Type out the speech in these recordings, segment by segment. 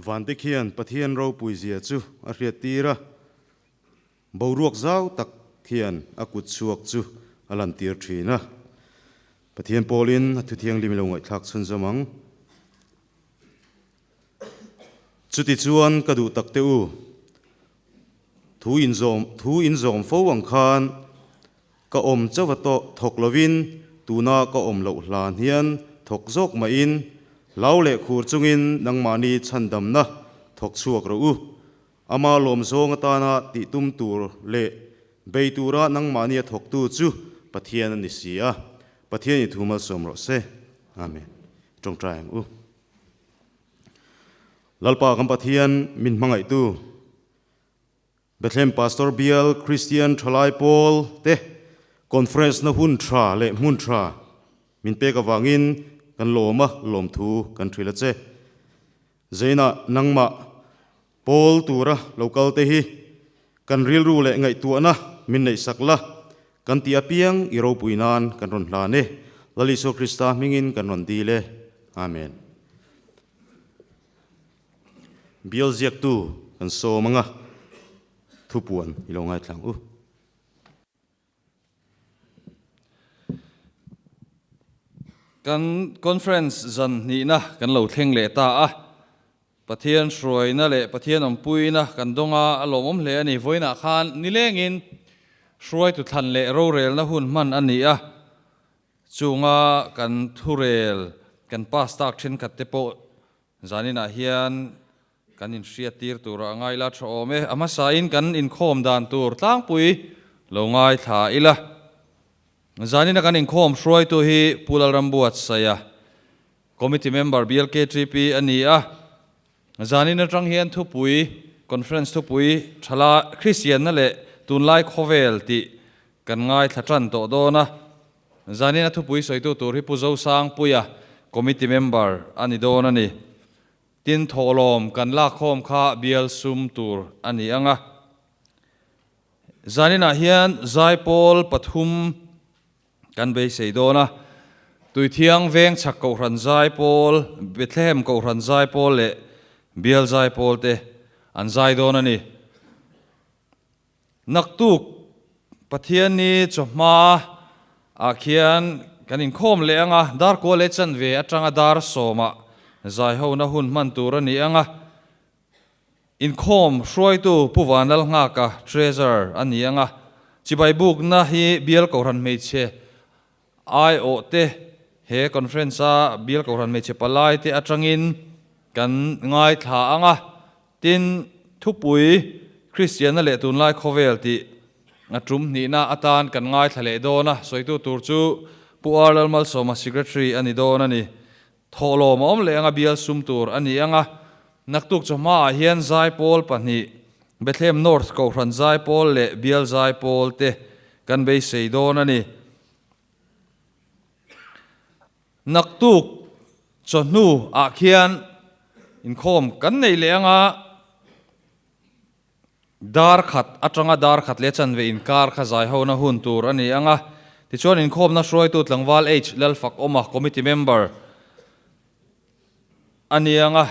Vante khian Pathian ropui zia chu a hriattir a, boruak zau tak khian a kut chhuak chu a lantir thin a. Pathian pawlin a thuthianghlim i lo ngaihthlak chhunzawm ang. Chutichuan ka duh tak te u, thu inzawm thu inzawm fo ang khan ka awm chauh a tawh thawk lovin tuna ka awm loh hlan hian thawk zawk mahin hlau leh khur chungin nangmahni chhandamna thawk chhuak rawh u. Ama lawm zawng atana tih tum tur leh bei tura nangmahni a thawktu chu Pathian a ni si a. Pathian i thu malsawm rawh se. Amen. Tawngtai ang u. Lalpa kan Pathian min hmangaihtu Bethlehem Pastor Bial Kristian Thalai Pawl te Conference na hun tha leh hmun tha min pek avangin kan lawm a, lawmthu kan hrilh a che. Zainah nangmah pawl tura lo kal te hi kan rilru leh ngaihtuahna min neihsak la, kan tih apiang i ropui nan kan rawn hlan e. Lal Isua Krista hmingin kan rawn dil e. Amen. Bial ziaktu kan sawm anga thupuan i lo ngaithlang u. Kan conference zan hnihna kan lo thleng leh ta a, Pathian hruaina leh Pathian awmpuina kan dawng a, a lawmawm hle a ni. Vawiinah khan nilengin hruaitu thlan leh rorelna hun hman a ni a. Chunga kan thurel kan pass tak thenkhat te pawh zaninah hian kan inhriattir tura a ngai la tha awm e. A hmasain kan inkhawm dan tur tlangpui lo ngaithla ila. Zanina kan inkhawm hruaitu hi Pu Lalrambuatsaia, Committee Member BLKTP a ni a. Zanin atang hian thupui, Conference thupui thala Kristianna leh tunlai khawvel tih kan ngaithla tan tawh dawn a. Zanin a thupui sawitu tur hi Pu Zosangpuia, Committee Member a ni dawn a ni. Tin, thawhlawm kan lakkhawm kha bial sum tur a ni ang a. Zaninah hian zaipawl pathum kan beisei dawn a, Tuithiang veng chhak Kohhran zaipawl, Bethlehem Kohhran zaipawl leh Bial zaipawl te an zai dawn a ni. Naktuk Pathianni chawhma ah khian kan inkhawm leh ang a, dar kua leh chanve atanga dar sawmah zaihona hun hman tur a ni ang a. Inkhawm hruaitu Pu Vanlalnghaka, Treasurer, a ni ang a, chibai bukna hi Bial Kohhran Hmeichhe aiawhte he Conference-a Bial Kohhran Hmeichhe palaite atangin kan ngaithla ang a, tin, thupui Kristianna leh tunlai khawvel tih a tum hnihna atan kan ngaithla leh dawn a, sawitu tur chu Pu R. Lalmalsawma, Secretary, a ni dawn a ni. Thawhlawm a awm leh anga bial sum tur a ni anga, naktuk chawhmaah hian zaipawl pahnih, Bethlehem North Kohhran zaipawl leh bial zaipawl te kan beisei dawn a ni. Naktuk chawhnu ah khian inkhawm kan nei leh anga, Dar khat atanga dar khat leh chanve inkar kha zaihona hun tur a ni ang a, tichuan inkhawmna hruaitu tlangval H Lalfakawma committee member a ni ang a,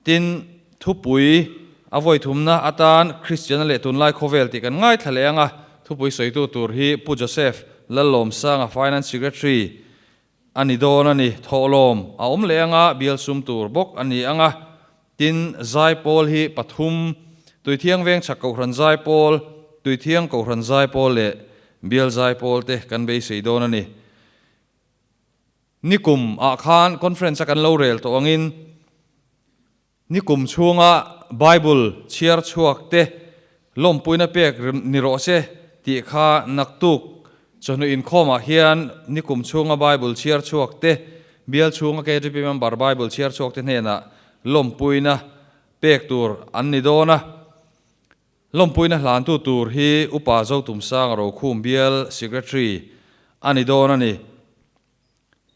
tin thupui a vawithumna atan Kristiana leh tunlai khawvel tih kan ngaithla leh ang a, thupui sawitu tur hi Pu Joseph Lallawmsanga Finance Secretary A ni dawn a ni, thawhlawm a awm leh anga bial sum tur bawk a ni ang a, tin Zaipawl hi pathum, Tuithiang veng chhak Kohhran Zaipawl, Tuithiang Kohhran Zaipawl leh Bial Zaipawl te kan beisei dawn a ni. Nikum ah khan conference a kan lo rel tawh angin, Nikum chhunga Bible chhiar chhuak te lawmpuina pek ni rawh se tih kha naktuk chawhnu inkhawmah hian nikum chhunga Bible chhiar chhuak te bial chhunga KTP member Bible chhiar chhuak te hnenah lawmpuina pek tur an ni dawn a. Lawmpuina hlantu tur hi Upa Zotumsanga Rokhum bial Secretary a ni dawn a ni.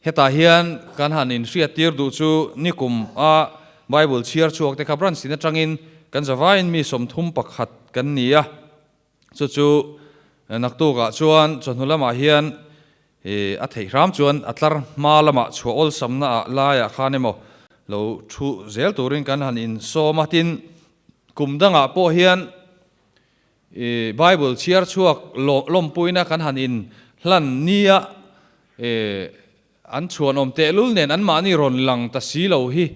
Hetah hian kan han inhriattir duh chu nikum a Bible chhiar chhuak te kha branch tin atangin kan zavaiin mi 31 kan ni a, chu chu naktukah chuan chawhnu lamah hian a theih hram chuan a tlar hma lamah chhuah awlsamna ah laiah khan emaw lo thu zel turin kan han insawm a, tin kum dangah pawh hian I Bible chhiar chhuak lawmpuina kan han in hlan nia e an chhuanawm tehlul nen anmahni rawn lang ta si lo hi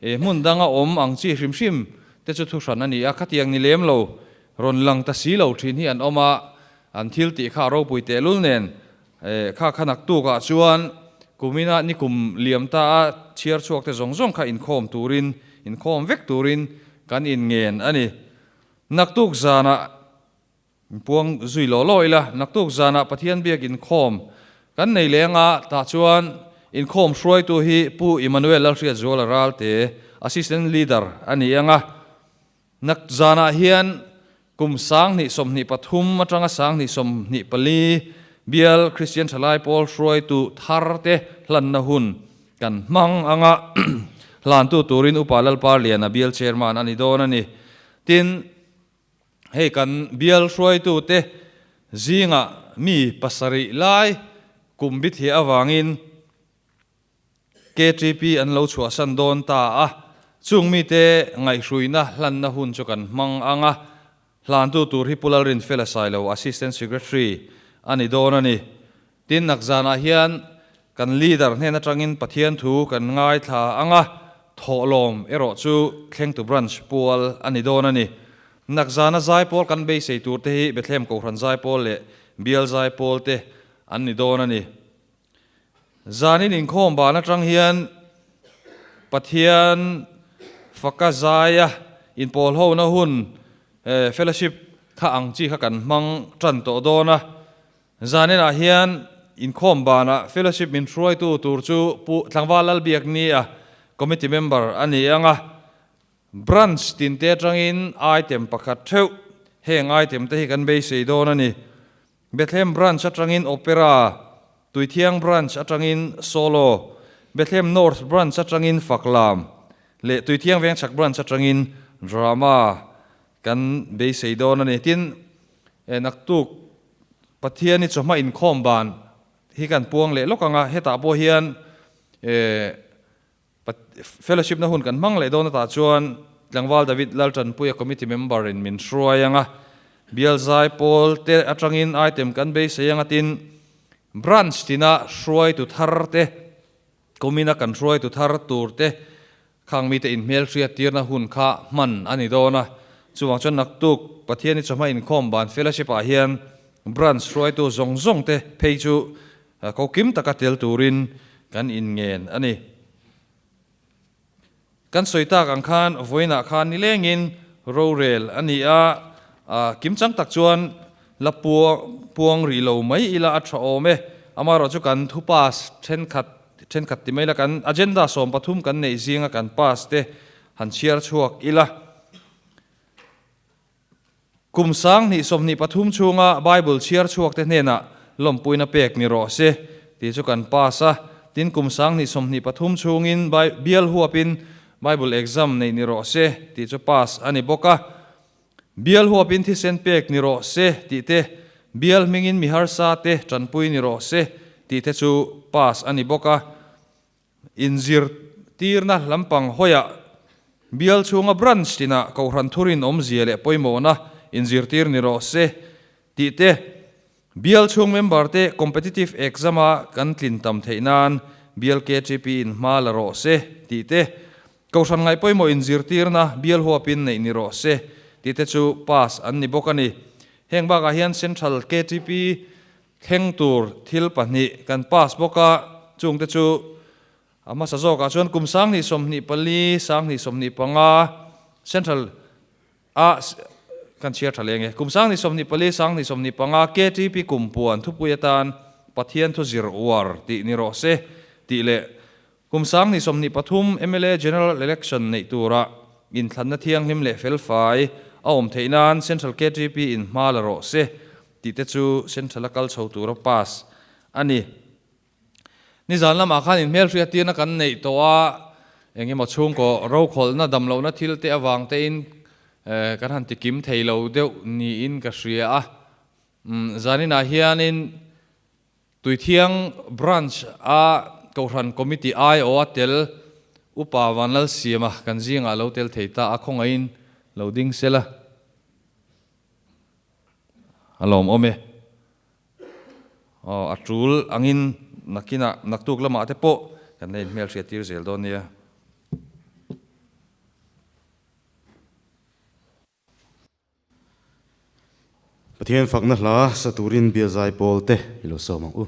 e hmun danga awm ang chi hrim hrim te chu thuhran a ni a, khatiang ni lem lo rawn lang ta si lo thin hi an awm a, an thil tih kha a ropui tehlul nen e kha kha naktukah chuan kumina nikum liam ta a chhiar chhuak te zawng zawng kha inkhawm turin inkhawm vek turin kan inngen a ni. Naktuk zanah puang zui law law ila, naktuk zanah Pathian biak inkhawm kan nei leng a, tah chuan inkhawm hruaitu hi Pu Emmanuel Lalhriatzuala Ralte, Assistant Leader a ni ang a. Nak zanah hian kum 2023 atanga 2024 bial Kristian Thalai Pawl hruaitu tharte hlanna hun kan hmang ang a, hlantu turin Upa Lalparliana bial Chairman a ni dawn a ni. Tin, hei kan bial hruaitute zingah mi pasarih lai kum bithiah avangin KTP an lo chhuahsan dawn ta a, chung mite ngaihhruina hlanna hun chu kan hmang ang a, hlantu tur hi Pu Lalrinfela Sailo, Assistant Secretary a ni dawn a ni. Tin, nakzanah hian kan leader hnen atangin Pathian thu kan ngaithla ang a, thawhlawm erawh chu Thlengtu Branch pual a ni dawn a ni. Nakzana zaipawl kan beisei tur te hi Bethlehem Kohhran zaipawl leh Bial zaipawl te an ni dawn a ni. Zanin inkhawm ban atang hian Pathian faka zaia inpawl hona hun fellowship kha ang chi kha kan hmang tan tawh dawn a. Zaninah hian inkhawm banah fellowship min hruaitu tur chu Pu Tlangval Lalbiakni a committee member a ni ang a. Branch tinte atangin item pakhat theuh heng item te hi kan beisei dawn a ni. Bethlehem Branch atangin Opera, Tuithiang Branch atangin Solo, Bethlehem North Branch atangin Faklam leh Tuithiang Vengchhak Branch atangin Drama kan beisei dawn a ni. Tin, naktuk Pathian hi chawhma inkhawm ban hi kan puang leh lawk ang a, hetah pawh hian Fellowship na hun kan hmang leh dawn atah chuan Tlangval David Laltanpuia Committee member in min hruai ang a, Bial zai pawl te atangin item kan beisei ang a tin Branch tina hruaitu thar te, Kumina kan hruaitu thar tur te khang mite inhmelhriat tirna hun kha hman a ni dawn a, chuvang chuan naktuk Pathian i chawhma inkhawm ban Fellowship ah hian Branch hruaitu zawng zawng te phei chu Ko kim taka tel turin kan inngen a ni. Kan sawi tak ang khan vawiinah khan nilengin rorel a ni a, kimchang tak chuan la puang rih lo mai ila a tha awm e. Amaherawhchu chu kan thu pass thenkhat thenkhat ti mai ila kan agenda 13 kan neih zinga kan pass te han chhiar chhuak ila. Kum 2023 chhunga Bible chhiar chhuakte hnenah lawmpuina pek ni rawh se tih chu kan pass a. Tin, kum 2023 chhungin bial huapin Bible exam neih ni rawh se tih chu pass a ni bawk a. Bial huapin thisen pek ni rawh se tih te, bial hmingin mi harsa te tanpui ni rawh se tih te chu pass a ni bawk a. Inzirtirna lampang hawiah bial chhunga branch tinah Kohhran thurin awmzia leh pawimawhna inzirtir ni rawh se tih te, bial chhung member te competitive exam a kan tlin tam theih nan bial KTP in hma la rawh se tih te, Kohhran ngaih pawimawh inzirtirna bial huapin neih ni rawh se tih te chu pass an ni bawk a ni. Heng bakah hian Central KTP Thleng tur thil pahnih kan pass bawk a, chungte chu a hmasa zawkah chuan kum 2024, 2025 Central a kan chhiar tha leng e. Kum 2024, 2025 KTP kum puan thupui atan Pathian thu zir uar tih ni rawh se tih leh kum 2023 mla General Election neih tura inthlanna thianghlim leh felfai a awm theih nan Central KTP in hma la rawh se Tih te chu Central a kal chho tura pass a ni. Nizan lamah khan inhmelhriat tirna kan neih tawh a, eng emaw chhungkaw rokhawlhna damlohna thil te avang tein kan han ti kim thei lo deuh niin ka hria a. Zaninah hianin Tuithiang Branch a Kohhran Committee aiawh a tel Upa Vanlalsiama kan zingah lo tel thei ta a, khawngaihin lo ding sela. A lawmawm e. Aw, a tul angin nakinah naktuk lamah te pawh kan la inhmelhriat tir zel dawn nia. Pathian fakna hla sa turin biazai pawl te i lo sawm ang u.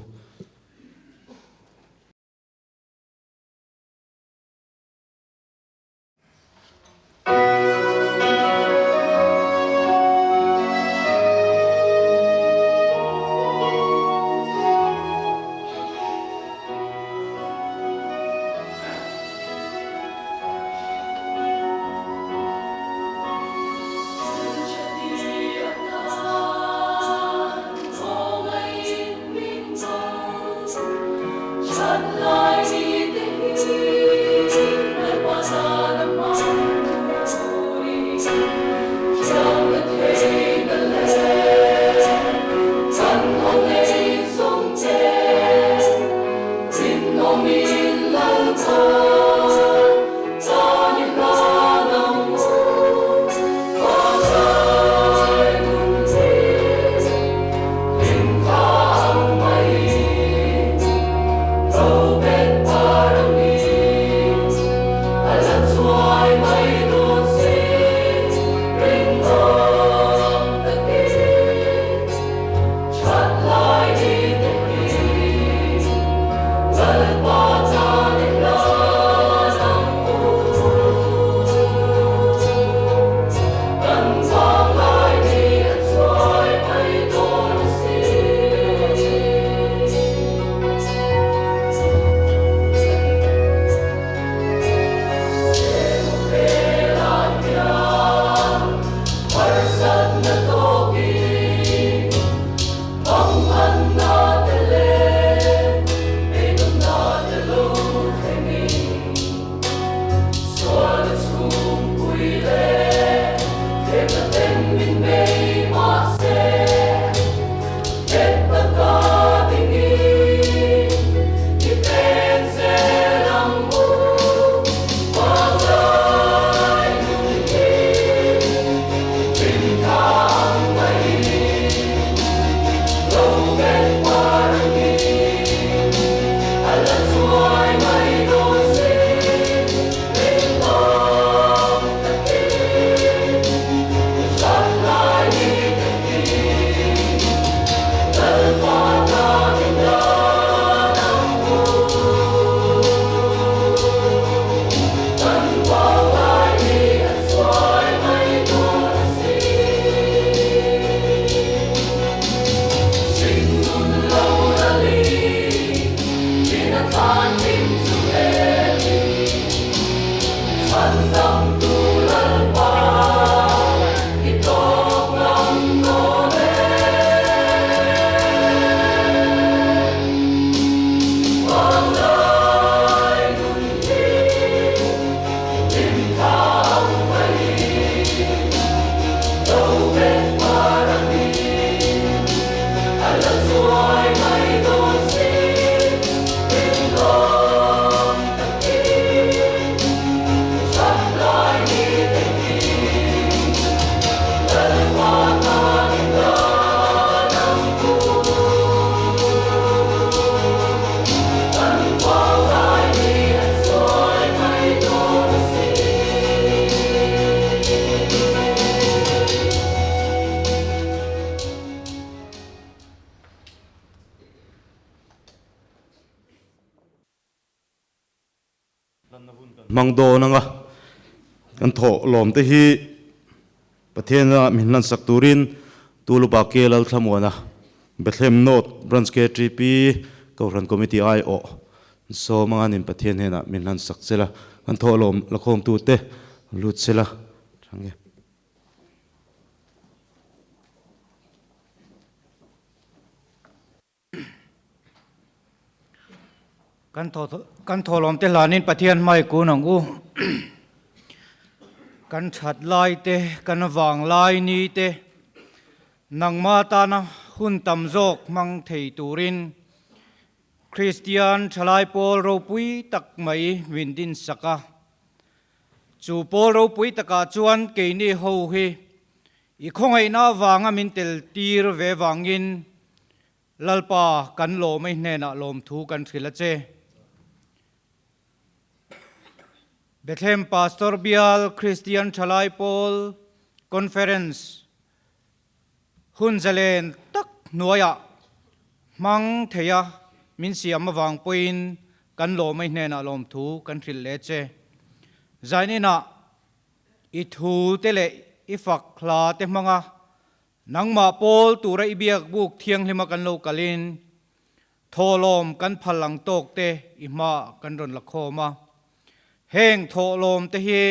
Hmang dawn anga kan thawh lawm te hi Pathiana min hlansak turin Tulupa Ke Lalthlamuana, Bethlehem North Branch KTP Kohhran Committee aiawh sawm anga nin Pathian hnenah min hlansak sela, kan thawh lawm lakhawmtute lut sela tha nge. Kan kan thawhlawm te hlanin Pathian hmai kun ang u. Kan that lai te, kan vang lai ni te, nangma tana hun tam zawk hmang thei turin Kristian thalai pawl ropui tak mai min din sak a. Chu pawl ropui takah chuan keini ho hi I khawngaihna avanga min tel tir ve vangin Lalpa kan lawm i hnenah lawmthu kan hrilh a che. Bethlehem Pastor Bial Kristian Thalai Pawl Conference hun zalen tak hnuaiah hmang theia min siam avang pawhin kan lawm i hnenah lawmthu kan hrilh leh che. Zaninah I thu te leh i fak hla te hmanga nangmah pawl tura i biak buk thianghlima kan lo kalin thawhlawm kan phal ang tawk te i hmaah kan rawn la khawm a. Heng thawhlawm te hi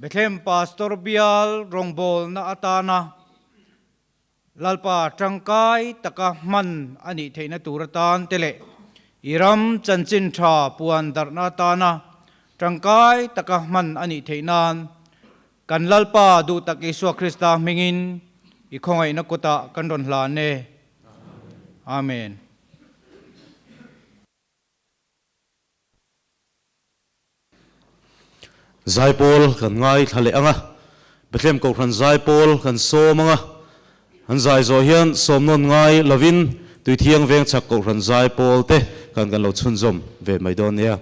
Bethlehem Pastor bial rawngbawlna atana Lalpa tangkai taka hman a nih theihna tur atan te leh i ram chanchin tha puan darhna atana tangkai taka hman a nih theih nan kan Lalpa duhtak Isua Krista hmingin i khawngaihna kutah kan rawn hlan e. Amen. Zaipawl kan ngaithla leh ang a, Bethlehem Kohhran zaipawl kan sawm ang a, an zai zawh hian sawmnawn ngai lovin Tuithiang Vengchhak Kohhran zaipawl te kan kan lo chhunzawm ve mai dawn nia.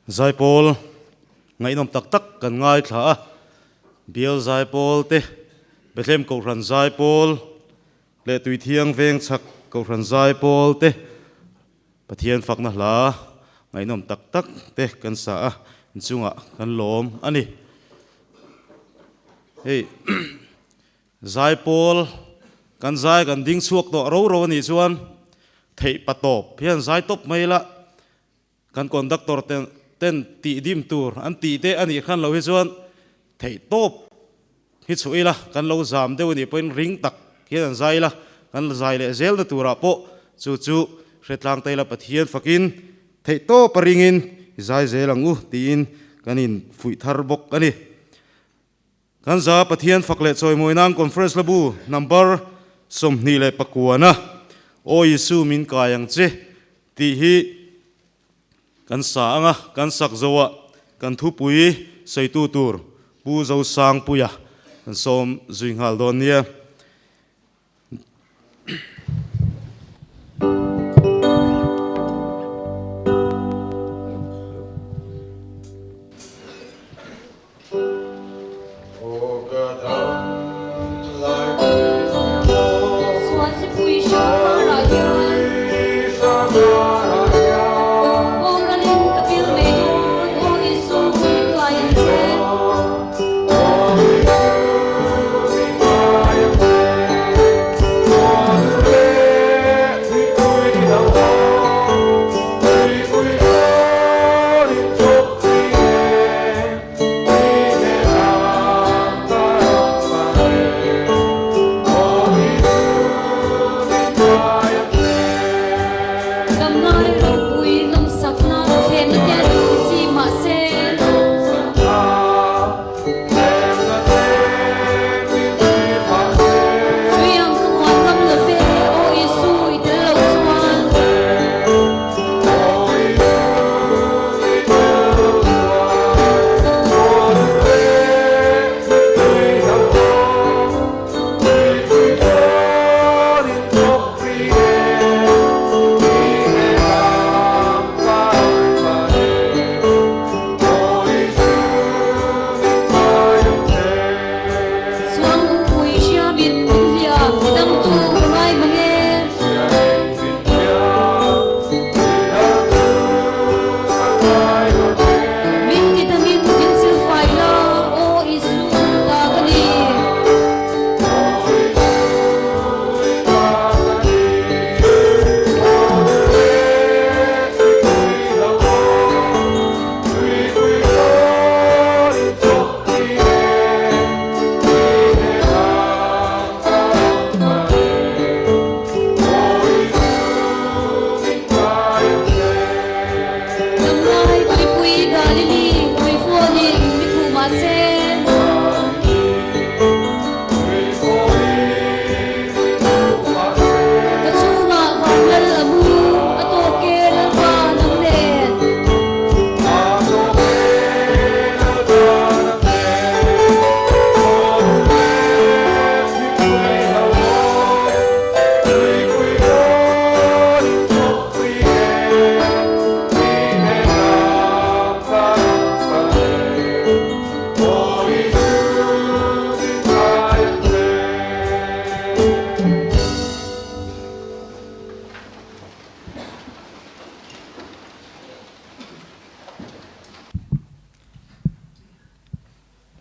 Zaipawl ngaihnawm tak tak kan ngaithla a, Bial Zaipawl te, Bethlehem Kohhran Zaipawl leh Tuithiang Vengchhak Kohhran Zaipawl te Pathian fakna hla ngaihnawm tak tak te kan sa a, inchungah kan lawm a ni. Hei Zaipawl kan zai kan ding chhuak tawh ro ro a nih chuan theih pa tawp hian zai tawp mai ila Kan conductor ten ten tih dim tur an tih te a nih khan lo hi chuan theih tawp hi chhuah ila, kan lo zam deuh a nih pawhin ring tak hian an zai ila, kan la zai leh zel na turah pawh chu chu hretlang ta ila Pathian fakin theih tawp a ringin i zai zel ang u tiin kan in fuih thar bawk a ni. Kan za Pathian fak leh chawimawi nan Conference Labu number 29-a Aw Isu min kai ang che tih hi kan sa ang a, kan sak zo ah kan thupui sawitu tur Pu Zosangpuia kan sawm zui nghal dawn nia.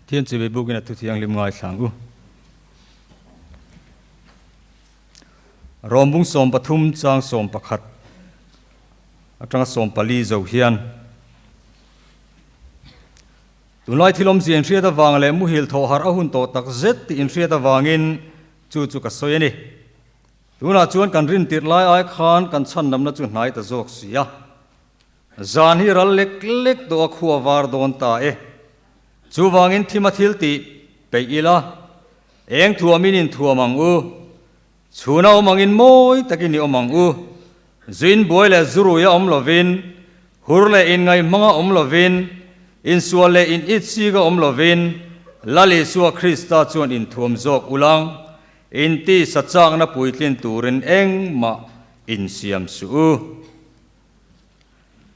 Thian chibai bukin a thu thianghlim ngaithla ang u. Rawmbung 13 chang 11 atanga 14 zo hian Tunlai thil awmzia inhriat avang leh muhil thawh harh a hun tawh tak zet tih inhriat avangin chu chu ka sawi a ni. Tunah chuan kan rin tirh lai ai khan kan chhandamna chu hnai ta zawk si a. Zan hi ral lek lek tawh a khua var dawn ta e. Chuvangin thima thil tih peih ila, eng thuamin inthuam ang u. Chhuna awm angin mawi takin i awm ang u. Zuin buai leh zuruia awm lovin, hur leh inngaihmanga awm lovin, insual leh in itsika awm lovin, Lal Isua Krista chuan inthuam zawk ulang, inti sachakna puitlin turin engmah insiam suh u.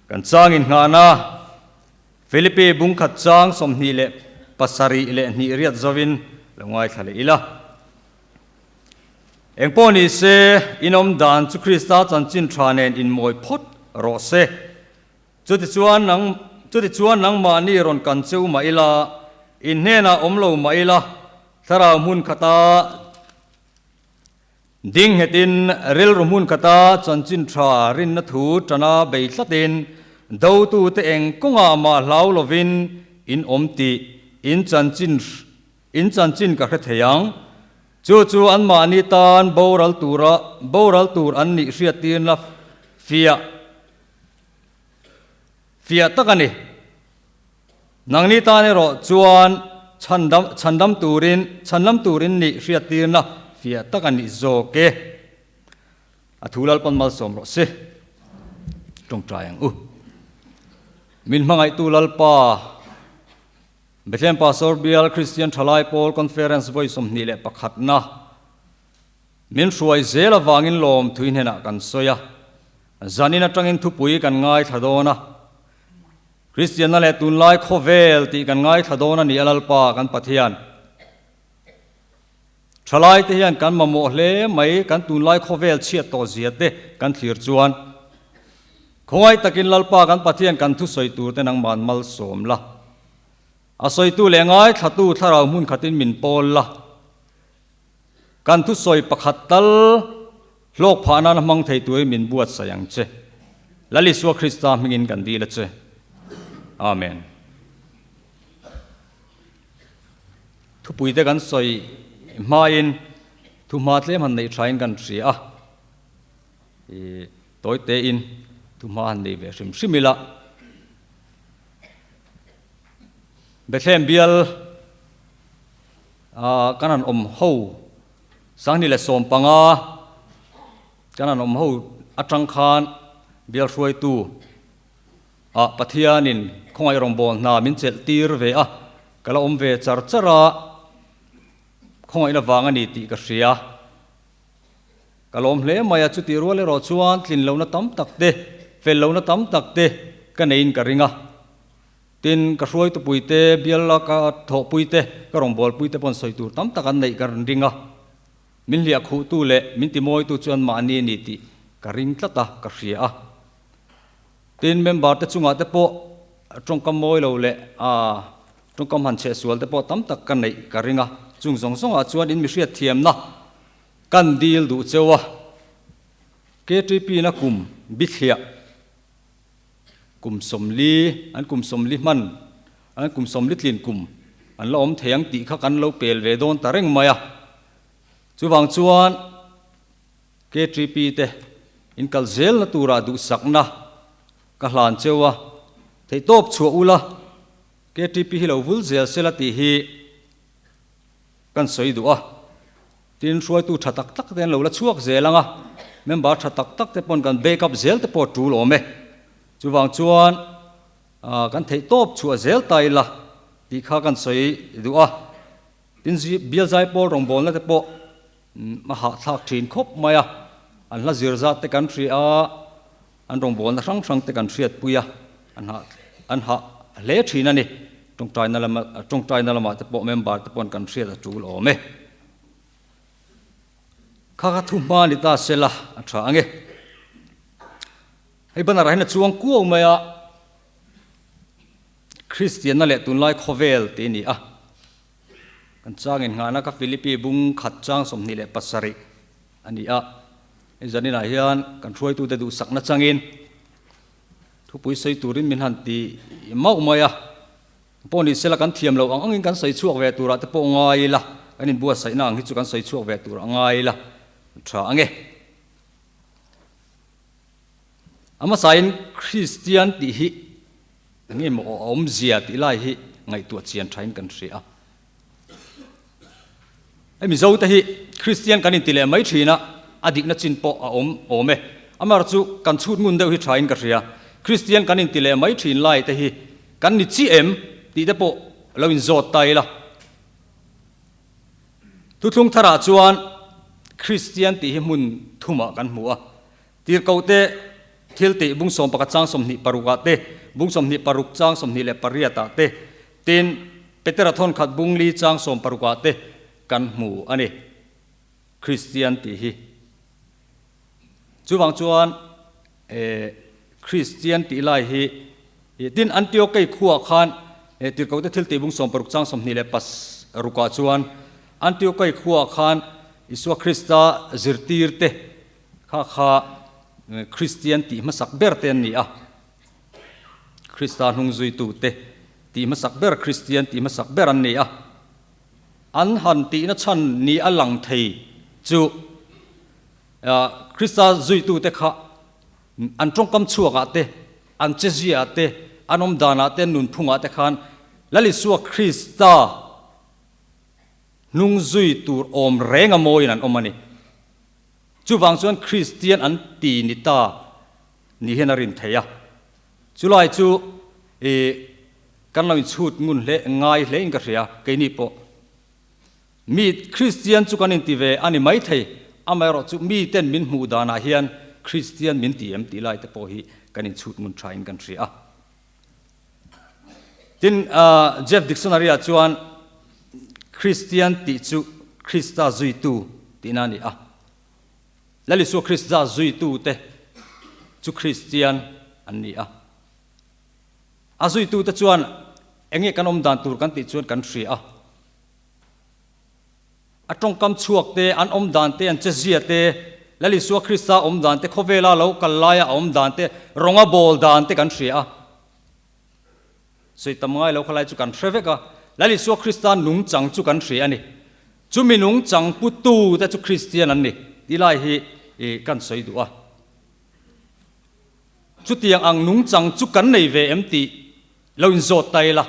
Kan chang innghahna. Philippi bungkhat chang 27 riat zovin lo ngaithla leh ila. Engpawh ni se, inawm dan chu Krista chanchin tha nen inmawi phawt rawh se. Chutichuan nang, chutichuan nangmahni rawn kan cheu mah ila, in hnenah awm lo mah ila, thlarau hmun khata ding nghetin rilru hmun khata chanchin tha rinna thu tana bei tlatin dotute eng kawngah mah hlau lovin in awm tih in chanchin in chanchin ka hre thei ang. Chu chu anmahni tan boral tura boral tur an nih hriattirna fiah Fiah tak a ni. Nangni tan erawh chuan chhandam chhandam turin chhanlam turin nih hriattirna fiah tak a nih zawk e. A thu Lalpan malsawm rawh se. Tawngtai ang u. Min hmangaihtu Lalpa, Bethlehem Pastor Bial Kristian Thalai Pawl Conference vawi 21 na Min hruai zel avangin lawmthui hnenah kan sawi a, zanin atangin thupui kan ngaithla dawn a. Kristianna leh tunlai khawvel tih kan ngaithla dawn a ni a Lalpa kan Pathian. Thalai te hian kan mamawh hle mai kan tunlai khawvel chhiat tawh zia te kan thlir chuan. Khawngaih takin Lalpa kan Pathian kan thusawi tur te nangman malsawm la. A sawitu leh ngaithlatu thlarau hmun khatin min pawl la. Kan thusawi pakhat tal hlawk phah nana hmang thei turin min buatsaih ang che. Lal Isua Krista hmingin kan dil a che. Amen. Thupuite kan sawi hmain thu hma tlem han neih thain kan hria a. I tawitein thu hma han nei ve hrim hrim ila. Bethlehem bial Kan han awm ho 2015 kan han awm ho atang khan bial hruaitu ah Pathianin khawngaih rawngbâwl hna min chelh tir ve a, ka la awm ve char char a, khawngaihna vang a ni tih ka hria. Ka lawm hle mai a, chutih rual erawh chuan tlin lohna tam tak te, fel lohna tam tak te ka neiin ka ring a. Tin, ka hruaitupui te, biala ka thawhpui te, ka rawngbawlpui te pawn sawi tur tam tak an neih ka rawn ring a. Min hliah khuhtu leh min timawitu chu anmahni a ni tih ka ring tlat a, ka hria a. Tin, member te chungah te pawh tawngkam mawi lo leh tawngkam han chheh sual te pawh tam tak ka neih ka ring a. Chung zawng zawngah chuan in mi hriatthiamna kan dil duh cheu a. KTP na kum bithliah. Kum 40, an kum 40 hman, an kum 40 tlin kum an la awm thei ang tih kha kan lo pel ve dawn ta reng mai a. Chuvang chuan KTP te in kal zelna turah duhsakna ka hlan cheu a, theihtawp chhuah ula KTP hi lo vul zel sela tih hi kan sawi duh a. Tin, hruaitu tha tak tak te an lo la chhuak zel ang a, member tha tak tak te pawn kan back up zel te pawh a tul awm e. Chuvang chuan kan theih tawp chhuah zel ta ila tih kha kan sawi duh a. Tin, bial zaipawl rawngbawlna te pawh a hahthlak thin khawp mai a, an hla zir zat te kan hria a, an rawngbawlna hrang hrang te kan hriatpui a, an hah an hah hle thin a ni. Tawngtaina lama tawngtaina lamah te pawh member te pawn kan hriat a tul awm e. Kha kha thu hma ni ta se la a tha ang e. Hei banner ah hian a chuang kuau mai a, Kristianna leh tunlai khawvel tih a ni a. Kan chang innghahna kha Philippi bung khat chang 27 a ni a. Hei zaninah hian kan hruaitute duhsakna changin thupui sawi turin min han ti mauh mai a. Pawh ni sela kan thiam loh ang angin kan sawi chhuak ve turah te pawh ngai ila, kan inbuatsaihna ang hi chu kan sawi chhuak ve tur a ngai ila tha ang e. A hmasain Kristian tih hi eng nge maw a awmzia tih lai hi ngaihtuah chian thain kan hria a. Hei Mizo te hi Kristian kan inti leh mai thin a, a dikna chin pawh a awm awm e. Amar chu kan chhut ngun deuh hi thain ka hria. Kristian kan inti leh mai thin lai te hi kan ni chi em tih te pawh lo inzawt ta ila. Thuthlung tharah chuan Kristian tih hi hmun thumah kan hmu a. Tirhkoh te. Thiltih bung 11 chang 26 ah te, bung 26 chang 28 ah te, tin Petera thawnkhat bung li chang 60 ah te kan hmu a ni. Kristian tih hi. Chuvang chuan Kristian tih lai hi tin Antiokei khuaah khan Tirhkohte thiltih bung 60 chang 26 ah chuan Antiokei khuaah khan Isua Krista zirtirte kha kha Kristian tih hmasak ber te an ni a. Krista hnungzuitute tih hmasak ber Kristian tih hmasak ber an ni a. An han tihna chhan ni a lang thei chu Krista zuitute kha an tawngkam chhuakah te, an cheziaah te, an awmdanah te, an nunphungah te khan Lal Isua Krista hnung zui tur awm reng a mawiin an awm a ni. Chuvang chuan Kristian an ti ni ta ni hian a rin thei a. Chulai chu i kan lo inchhut ngun hle ngai hle in ka hria, keini pawh mi Kristian chu kan inti ve a ni maithei, amaherawh chu mi ten min hmuh danah hian Kristian min ti em tih lai te pawh hi kan inchhut ngun tha in kan hria a. Tin, Jeff Dictionary ah chuan Kristian tih chu Krista zuitu tihna a ni a. Lal Isua Krista zuitute chu Kristian an ni a. A zuitute chuan enge kan awm dan tur kan tih chuan kan hria a. A tawngkam chhuak te, an awm dan te, an chezia te, Lal Isua Krista awm dan te, khawvela lo kal laia a awm dan te, rawnga bawl dan te kan hria a. Sawi tam ngai lo khalai chu kan hre vek a, Lal Isua Krista nungchang chu kan hria a ni. Chumi nungchang putu te chu Kristian an ni tih lai hi kan sawi duh a. Chutiang ang nungchang chu kan nei ve em tih lo inzawt ta ila,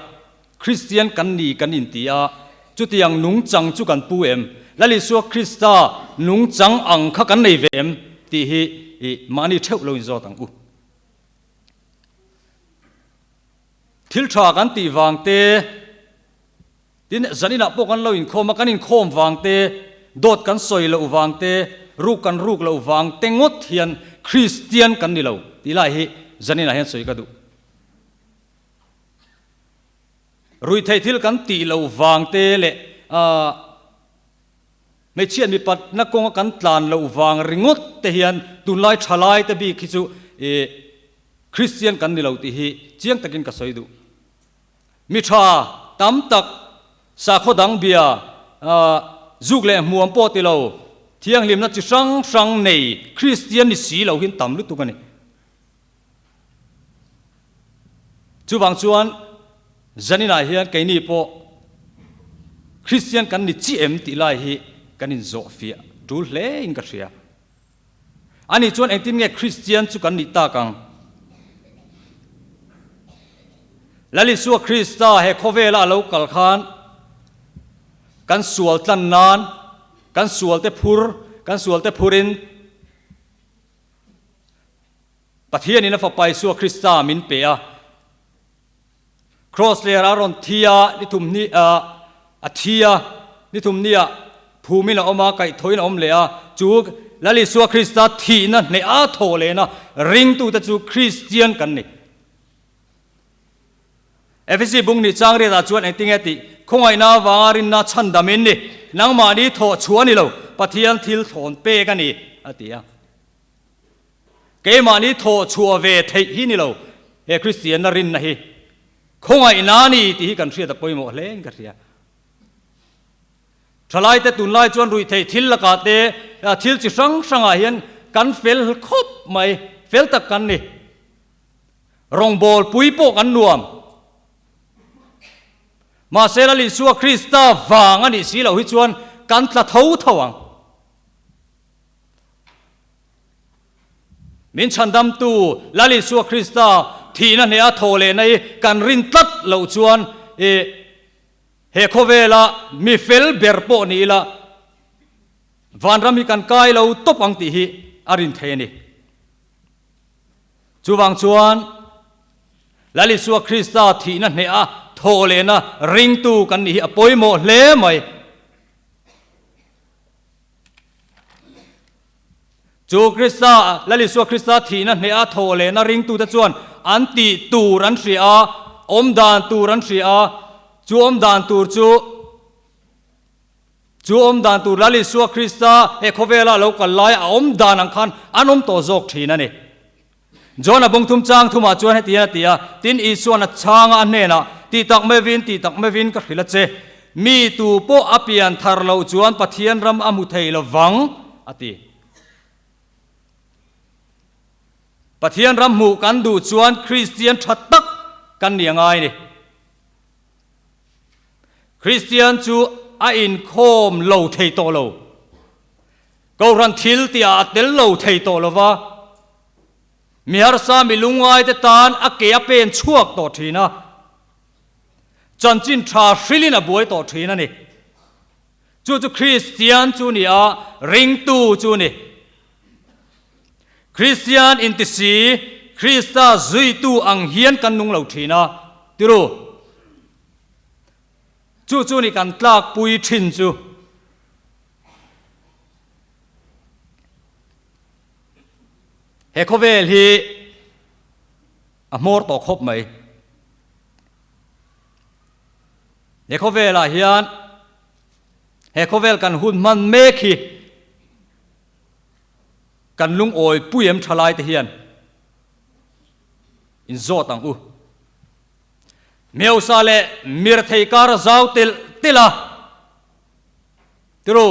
Kristian kan ni kan inti a, chutiang nungchang chu kan pu em? Lal Isua Krista nungchang ang kha kan nei ve em tih hi mahni theuh lo inzawt ang u. Thil tha kan tih vang te, tin zaninah pawh kan lo inkhawm a, kan inkhawm vang te, dawt kan sawi loh vang te, ruk kan ruk loh vang te ngawt hian Kristian kan ni lo tih lai hi zaninah hian sawi ka duh. Ruihtheih thil kan tih loh vang te leh ah Hmeichhiat mipatna kawnga kan tlan loh vang ringawt te hian tunlai thalai te bik hi chu ih Kristian kan ni lo tih hi chiang takin ka sawi duh. Mi tha tam tak sakhaw dang bia zuk leh hmuam pawh ti lo thianghlimna chi hrang hrang nei Kristian ni si lo hian tam lutuk a ni. Chuvang chuan zaninah hian keini pawh Kristian kan ni chi em tih lai hi kan inzawhfiah tul hle in ka hria. Ani chuan engtin nge Kristian chu kan nih tak ang? Lal Isua Krista he khawvela a lo kal khan kan sual tlan nan, kan sualte phur, kan sualte phurin, Pathianin a Fapa Isua Krista min pe a, Kraws ler a rawn thi a, ni thum hnih ah a thi a, ni thum hnih ah phumin a awm a, kaihthawhin a awm leh a, chu Lal Isua Krista thihna hneh a thawh lehna ringtute chu Kristian kan ni. Efesi bung nih chang riatah chuan engtinge tih khawngaihna avanga rinna chhandam in ni, nangmahni thawh chhuah a ni lo, Pathian thil thlawn pek a ni, a ti a. Keimahni thawh chhuah ve theih hi ni lo, he Kristianna rinna hi khawngaihna a ni tih hi kan hriat a pawimawh hle in ka hria. Thalaite tunlai chuan ruihtheih thil lakah te, thil chi hrang hrangah hian kan fel khawp mai, fel tak kan ni. Rawngbâwl pui pawh kan nuam. Mahse Lal Isua Krista vang a nih si loh hi chuan kan tla tho tho ang. Min chhandamtu Lal Isua Krista thihna hneha thaw lehna hi kan rin tlat loh chuan i he khawvela mi fel ber pawh ni ila vanram hi kan kai lo tawp ang tih hi a rin thei a ni. Chuvang chuan Lal Isua Krista thihna hneha thawh lehna ringtu kan nih hi a pawimawh hle mai. Chu Krista, Lal Isua Krista thihna hneha thawh lehna ringtute chuan an tih tur an hria a, awm dan tur an hria a, chu awm dan tur chu chu awm dan tur Lal Isua Krista he khawvela lo kal laia a awm dan ang khan an awm tawh zawk thin a ni. John-a bawngthum chang thumah chuan hetiang a ti a, Tin, Isua'n a chhanga a hnenah, Tih tak mevin, tih tak mevin ka hrilh a che. Mi tu pawh a pian thar loh chuan Pathian ram a hmu thei lo vang, a ti. Pathian ram hmuh kan duh chuan Kristian tha tak kan ni a ngai ni. Kristian chu a inkhawm lo thei tawh lo. Kohhran thil tihah a tel lo thei tawh lo va, mi harsa mi lungngaite tan a ke a pen chhuak tawh thin a, chanchin tha hrilhin a buai tawh thin a ni. Chu chu Kristian chu ni a, ringtu chu ni. Kristian intisi, Krista zuitu ang hian kan nung lo thin a, tiru. Chu chu ni kan tlakpui thin chu. He khawvel hi a hmawr tawh khawp mai. He khawvelah hian he khawvel kan hun hman mek hi kan lungawi pui em tha lai te hian inzawt ang u. Meusa leh mirthei kar a zau telh telh a. Tiru,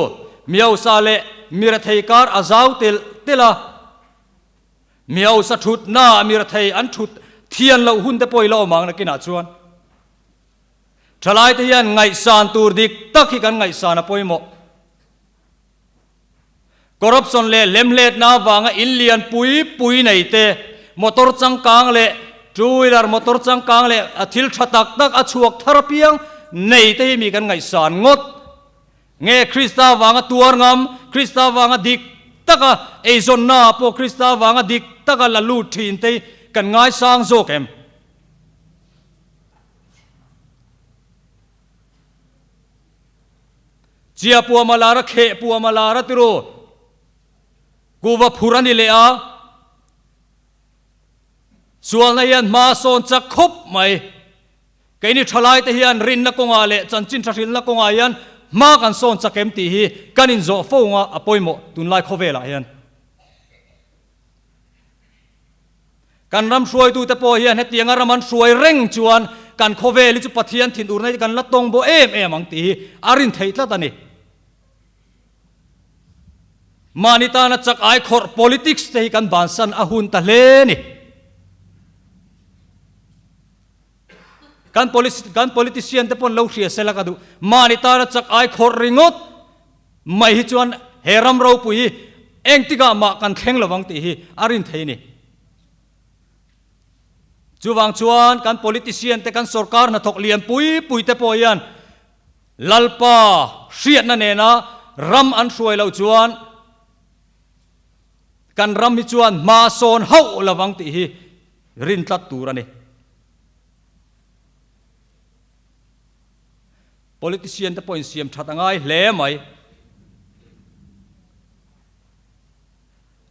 Miosa leh Mirathei kar a zau telh telh a, Miosa thutna Mirathei an thut thian loh hun te pawh i la awm ang nakinah chuan. Thalaite hian ngaihsan tur dik tak hi kan ngaihsan a pawimawh. Corruption leh hlemhletna avanga in lian pui pui nei te, motor changkang leh two wheeler motor changkang leh a thil tha tak tak a chhuak thar apiang nei te hi mi kan ngaihsan ngawt. Nge Krista avanga tuar ngam, Krista avanga dik taka eizawnna ah pawh Krista avanga dik taka la lut thin te hi kan ngaisang zawk em? Chia puama lar a kheh puama lar a tiru kuva phur a ni leh a, sualna hian hma sawn chak khawp mai. Keini thalaite hian rinna kawngah leh chanchin thahrilna kawngah hian hma kan sawn chak em tih hi kan inzawh fo nga a pawimawh tunlai khawvelah hian. Kan ram hruaitute pawh hian hetianga ram an hruai reng chuan kan khawvel hi chu Pathian thinurna hi kan la tawng bawh em em ang tih hi a rin theih tlat a ni. Mahni tana chak ai khawrh politics te hi kan bansan a hun ta hle a ni. Kan kan politician te pawn lo hria sela ka duh. Mahni tana chak ai khawrh ringawt mai hi chuan he ram ropui hi engtikah mah kan thleng lovang tih hi a rin thei a ni. Chuvang chuan kan politician te kan sorkar hnathawk lian pui pui te pawh hian Lalpa hriatna nena ram an hruai loh chuan kan ram hi chuan hma sawn hauh lovang tih hi rin tlat tur a ni. Politician te pawh insiam that a ngai hle mai.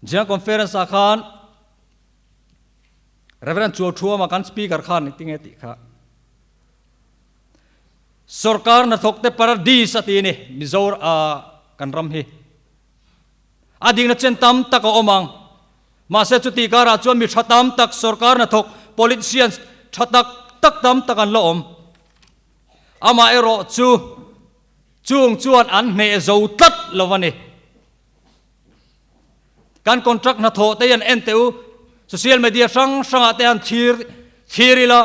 General Conference ah khan Reverend Chuauthuama kan speaker khan engtinge tih kha Sorkar hnathawk te paradis a ti a ni Mizoram kan ram hi. A dikna chen tam tak a awm ang. Mahse chutih karah chuan mi tha tam tak sorkar hnathawk politicians tha tak tak tam tak an la awm. Amah erawh chu chung chuan an hneh zo tlat lo a ni. Kan contract hnathawh te hian en teh u, social media hrang hrangah te han thlir thlir ila,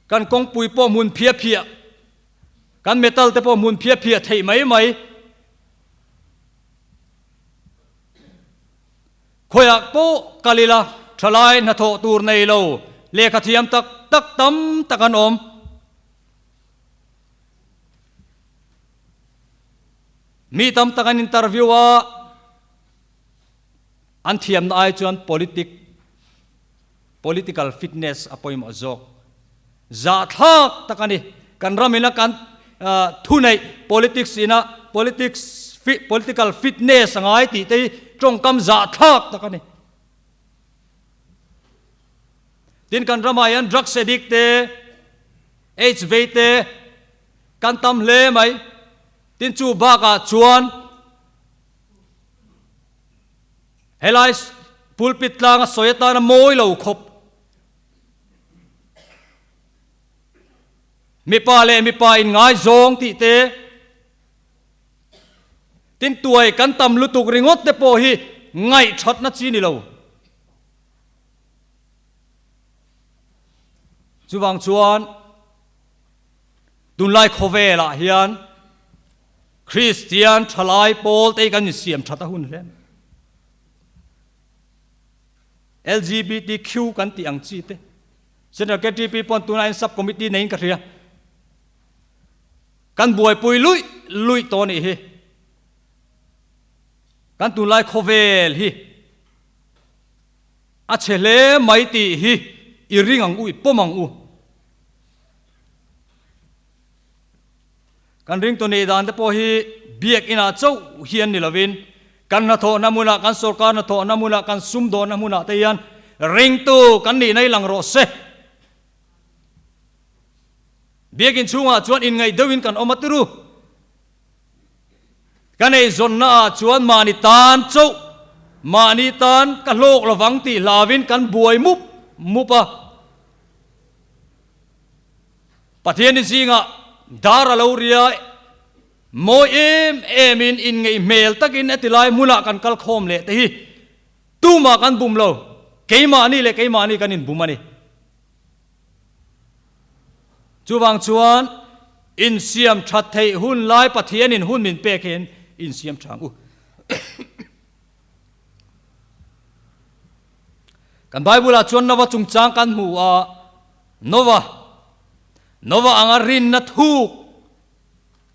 kan kawngpui pawh hmun phiah phiah, kan metal te pawh hmun phiah phiah theih mai mai. Khawiah pawh kal ila thalai hnathawh tur nei lo lehkha thiam tak tak tam tak an awm. Mi tam tak an interview a, an thiamna ai chuan politic, political fitness a pawimawh zawk. Zahthlak tak a ni. Kan ram ina kan thuneih politics ina politics. Political fitness a ngai tih te hi tawngkam zahthlak tak a ni. Tin kan ramah hian drugs addict te, aids vei te kan tam hle mai. Tin chu bakah chuan helai pulpit tlanga sawi atana mawi lo khawp mipa leh mipa inngaizawng tih te, Tin tuai kan tam lutuk ringawt te pawh hi ngaihthatna chi ni lo. Chuvang chuan tunlai khawvelah hian Kristian thalai pawl te hi kan insiam that a hun hle. LGBTQ kan tih ang chi te Central KTP pawn tunah hian sub committee neiin ka hria. Kan buaipui luih luih tawh anih hi. Kan tunlai khawvel hi a chhe hle mai tih hi i ring ang u, i pawm ang u. Kan ringtu neih dan te pawh hi biakinah chauh hian ni lovin kan hnathawhna hmunah, kan sorkar hnathawhna hmunah, kan sumdawnna hmunah te hian ringtu kan nihna hi lang rawh se. Biakin chhungah chuan inngaih deuhin kan awm a tiru. Ka neizawnna ah chuan mahni tan chauh, mahni tan ka hlawk lovang tih hlauin kan buai mup mup a. Pathiani zingah dar a lo ria mawi em emin inngeih hmel takin heti lai hmunah kan kal khawm leh te hi tumah kan bum lo, keimahni leh keimahni kan inbum a ni. Chuvang chuan insiam that theih hun lai Pathianin hun min pek hian insiam tha ang u. Kan Bible-ah chuan Nova chungchang kan hmu a, Nova, Nova anga rinna thuk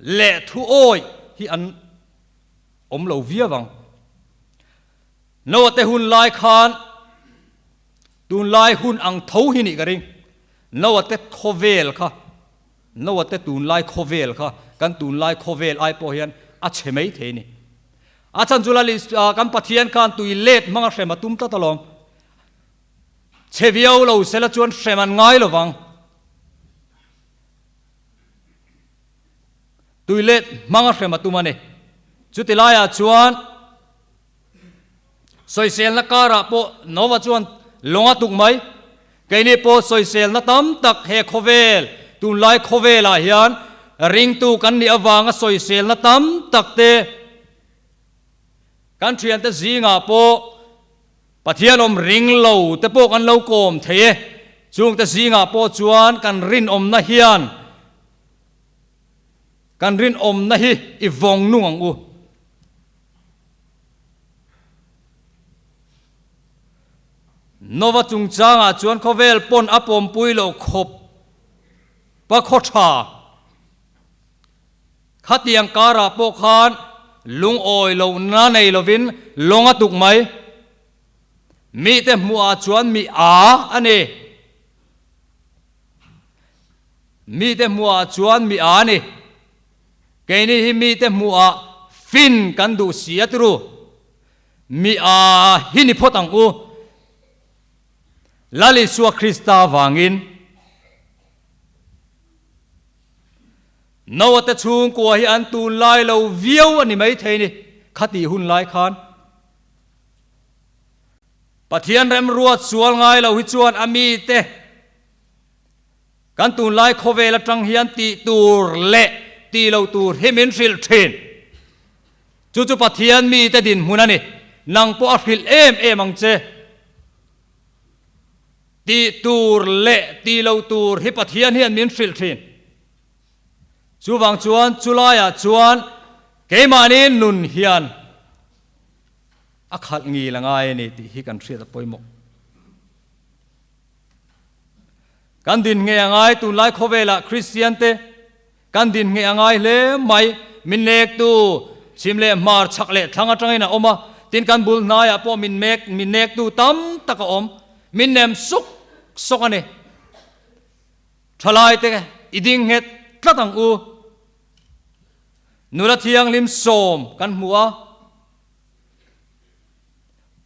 leh thu awih hi an awm lo viau ang. Nova te hun lai khan Tunlai hun ang tho hi nih ka ring. Noa te khawvel kha, Noa te tunlai khawvel kha kan tunlai khawvel ai pawh hian a chhe mai thei ni. A chhan chu Lal kan Pathian khan tui let hmanga hrem a tum tlat alawm. Chhe viau lo sela chuan hrem an ngai lo vang. Tui let hmanga hrem a tum a ni. Chuti laiah chuan. Sawiselna karah pawh Nova chuan lawng a tuk mai. Keini pawh sawiselna tam tak he khawvel, tunlai khawvelah hian ringtu kan nih avanga sawiselna tam tak te kan thiante zingah pawh Pathian awm ring lo te pawh kan lo kawm thei e. Chungte zingah pawh chuan kan rinawmna hian kan rinawmna hi i vawng nung ang u. Nova chungchangah chuan khawvel pawn a pawmpui loh khawp pa khaw tha. Khatiang karah pawh khan lungawi lohna nei lovin lawng a tuk mai. Mite hmuhah chuan mi a a ni. Mite hmuhah chuan mi a a ni. Keini hi mite hmuhah fin kan duh si a tiru. Mi a hi ni phawt ang u. Lal Isua Krista vangin Noah te chhungkua hi an tunlai lo viau a ni maithei ni khatih hun lai khan. Pathian remruat sual ngai lo hi chuan a mite Kan tunlai khawvel atang hian tih tur leh tih lo tur hi min hrilh thin. Chu chu Pathian mite dinhmun a ni. Nang pawh a hrilh em em ang che. Tih tur leh tih lo tur hi Pathian hian min hrilh thin. Chuvang chuan chulaiah chuan keimahni nun hian a khalh ngil a ngai a ni tih hi kan hriat a pawimawh. Kan din nge a ngai tunlai khawvelah Kristian te kan din nge a ngai hle mai. Min nektu chhim leh hmar chhak leh thlang atangin a awm a, tin kan bul hnaiah pawh min mek min nektu tam tak a awm. Min nem suk sawk a ni. Thalai te i ding nghet tlat ang u. Nula thianghlim sawm kan hmu a,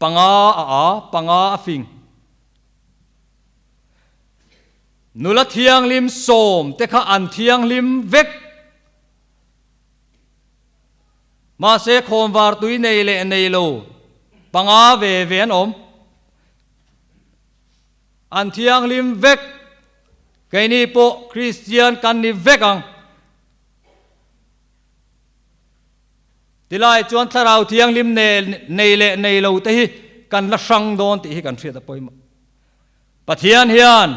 panga a a, panga a fing. Nula thianghlim sawm te kha an thianghlim vek. Mahse khawnvar tui nei leh nei lo panga ve ve an awm. An thianghlim vek. Keini pawh Kristian kan ni vek ang. Tilai chuan Thlarau Thianghlim nei leh nei lo te hi kan la hrang dawn tih hi kan hriat a pawimawh. Pathian hian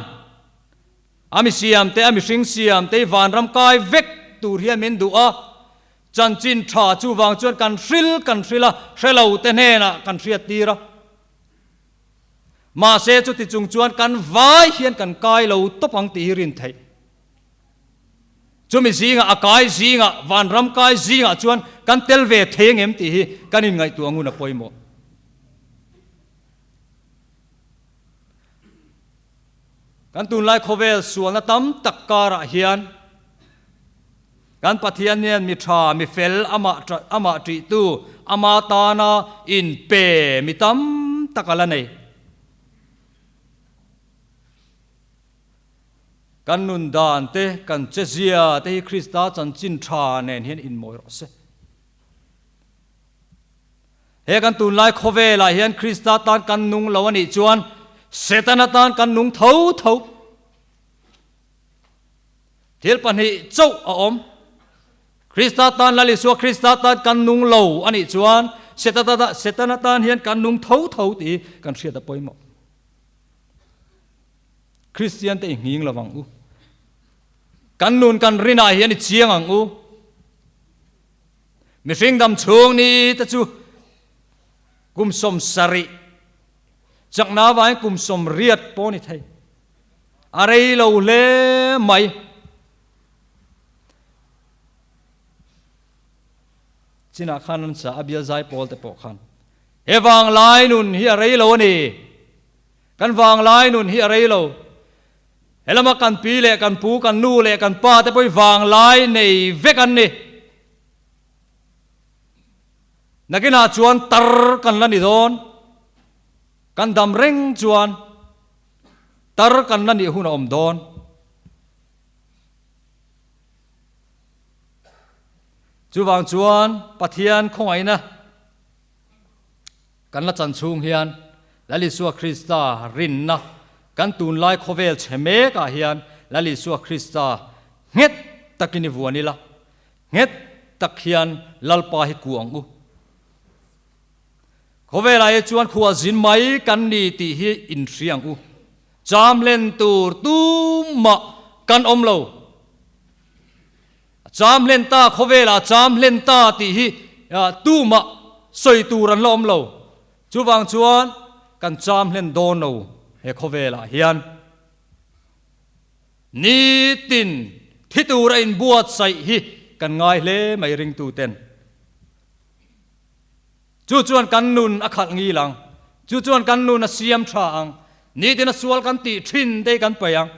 a mi siam te, a mihring siam te hi vanram kai vek tur hian min duh a, chanchin tha chuvang chuan kan hril kan hril a, hre lo te hnenah kan hriat tir a. Mahse chuti chung chuan kan vai hian kan kai lo tawp ang tih hi rin theih. Chumi zingah, a kai zingah, vanram kai zingah chuan kan tel ve thei angem tih hi kan inngaihtuah ngun a pawimawh. Kan tunlai khawvel sualna tam tak karah hian kan Pathian hian mi tha, mi fel, amah amah ṭihtu, ama tana inpe mi tam tak a la nei. Kan nun dan te, kan chezia te hi Krista chanchin tha nen hian inmawi rawh se. He kan tunlai khawvelah hian Krista tan kan nung lo a nih chuan Setana tan kan nung tho tho. Thil pahnih chauh a awm. Krista tan Lal Isua Krista tan kan nung lo a nih chuan Setana tan hian kan nung tho tho tih kan hriat a pawimawh. Kristian te i nghing lo ang u. Kan nun kan rinah hian i chiang ang u. Mihring dam chhung ni te chu kum 70 chakna vangin kum 80 pawh ni thei. A rei lo hle mai. Chinah khan an sa a bial zai pawl te pawh khan he vanglai nun hi a rei lo a ni. Kan vanglai nun hi a rei lo. Helama kan pi leh kan pu, kan nu leh kan pa te pawh hi vanglai nei vek an ni. Nakinah chuan tar kan la ni dawn. Kan dam reng chuan tar kan la nih hun a awm dawn. Chuvang chuan Pathian khawngaihna Kan la chan chhung hian Lal Isua Krista rinna kan tunlai khawvel chhe mekah hian Lal Isua Krista nghet takin i vuan ila, nghet tak hian Lalpa hi ku ang u. Khawvelah hi chuan khua zin mai kan ni tih hi inhria ang u. Cham len tur tumah kan awm lo. A cham hlen ta, khawvelah a cham hlen ta tih hi tumah sawi tur an la awm lo. Chuvang chuan kan cham hlen dawn lo he khawvelah hian. Nitin thi tur a inbuatsaih hi kan ngai hle mai ringtuten. Chu chuan kan nun a khalh ngil ang. Chu chuan kan nun a siam tha ang. Nitin a sual kan tih thin te hi kan paih ang.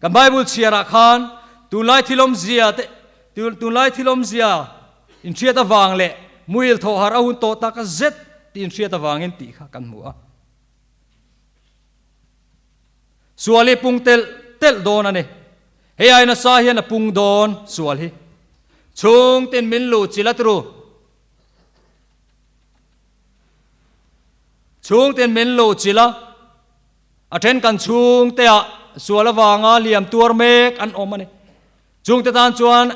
Kan Bible chhiarah khan tunlai thil awmzia te, tunlai thil awmzia inhriat avang leh muil thawh harh a hun tawh tak zet tih inhriat avangin tih kha kan hmu a. Sual hi pung telh telh dawn a ni. Hei ai nasa hian a pung dawn sual hi. Chhungtin min luh chil a tru. Chhungtin min luh chil a. A then kan chhungteah sual avanga liam tuar mek an awm a ni. Chungte tan chuan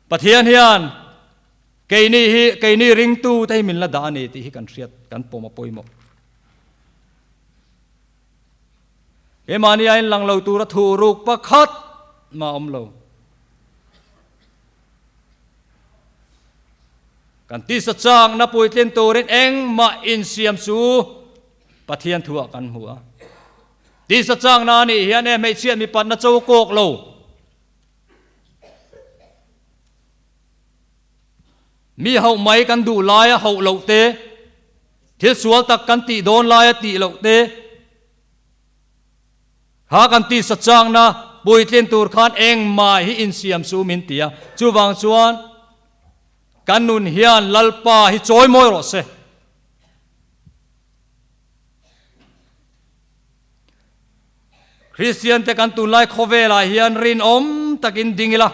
Pathian hian keini hi keini ringtu te hi min la dah a ni tih hi kan hriat kan pawm a pawimawh. Keimahni a inlang lo tura thu ruk pakhat mah a awm lo. Kan tisa chakna puitlin turin engmah insiam chu Pathian thuah kan hmu a. Tisa chakna a nih hian e hmeichhiat mipatna cho kawk lo. Mi hauh mai kan duh laia hauh loh te, thil sual tak kan tih dawn laia tih loh te, kha kan tisa chakna puitlin tur khan engmah hi insiam suh min ti a, chuvang chuan kan nun hian Lalpa hi chawi mawi rawh se. Kristian te kan tunlai khawvelah hian rinawm takin ding ila,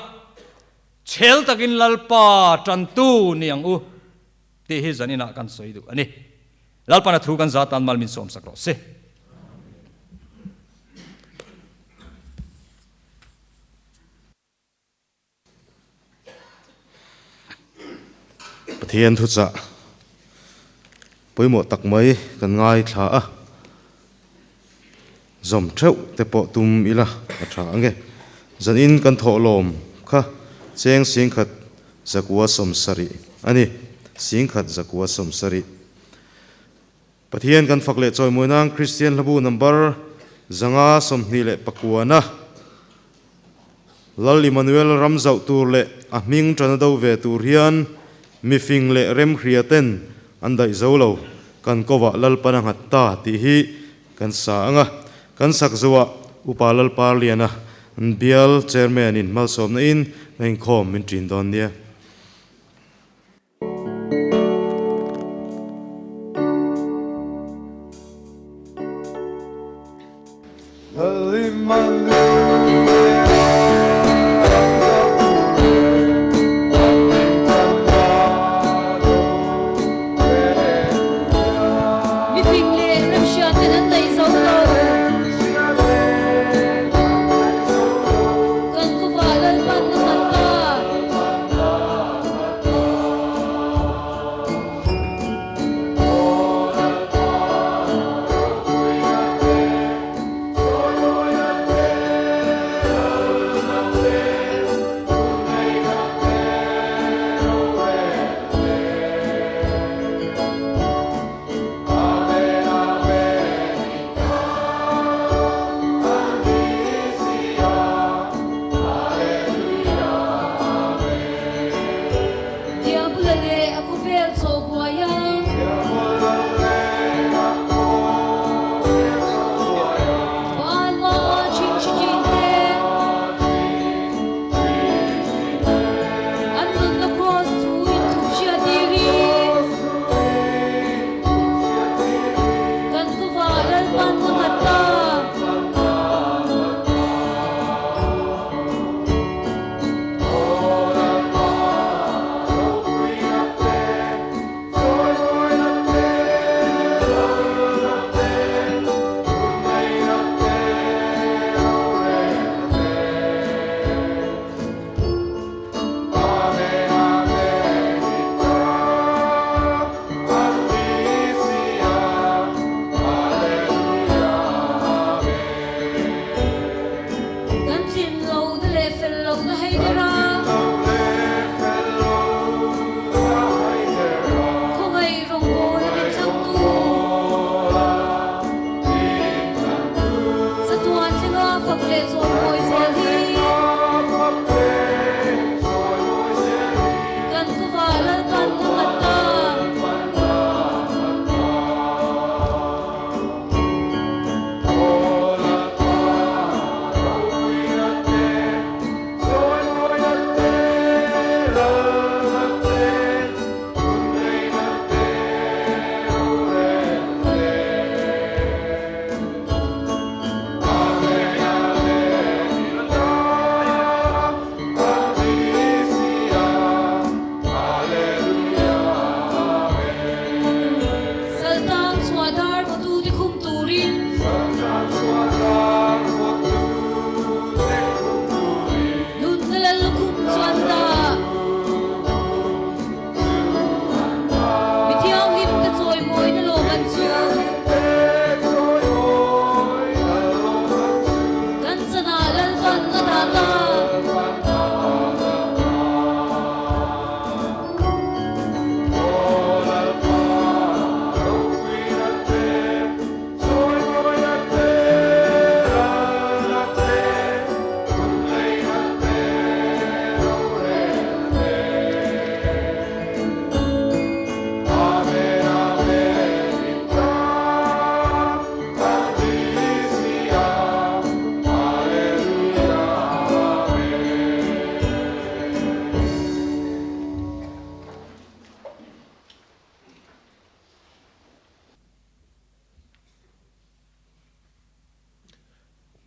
chhel takin Lalpa tantu ni ang u tih hi zaninah kan sawi duh a ni. Lalpana thu kan za tan mal min sawmsak rawh se. Pathian thuchah pawimawh tak mai kan ngaithla a, zawm theuh te pawh tum ila a tha ange. Zanin kan thawhlawm kha cheng singkhat zakua sawmsarih a ni, singkhat zakua sawmsarih. Pathian kan fak leh chawimawi nan Kristian hlabu number 524-na Lal Immanuel ram zauh tur leh a hming tana do ve tur hian mifing leh remhria ten an daih zo lo, kan kovah Lalpan a nghat ta tih hi kan sa ang a. Kan sak zoah Upa Lalparliana an bial Chairman in malsawmna in ka inkhawm min ṭin dawn nia. Mifing leh remhriaten an daih zo lo. Kan kawvah Lalpan a nghat ta.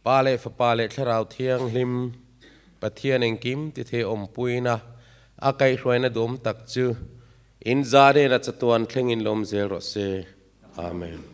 Pa leh Fapa leh Thlarau Thianghlim, Pathian engkim ti thei awmpuina a kaihhruaina duhawm tak chu in za nena chatuan thlengin lawm zel rawh se. Amen.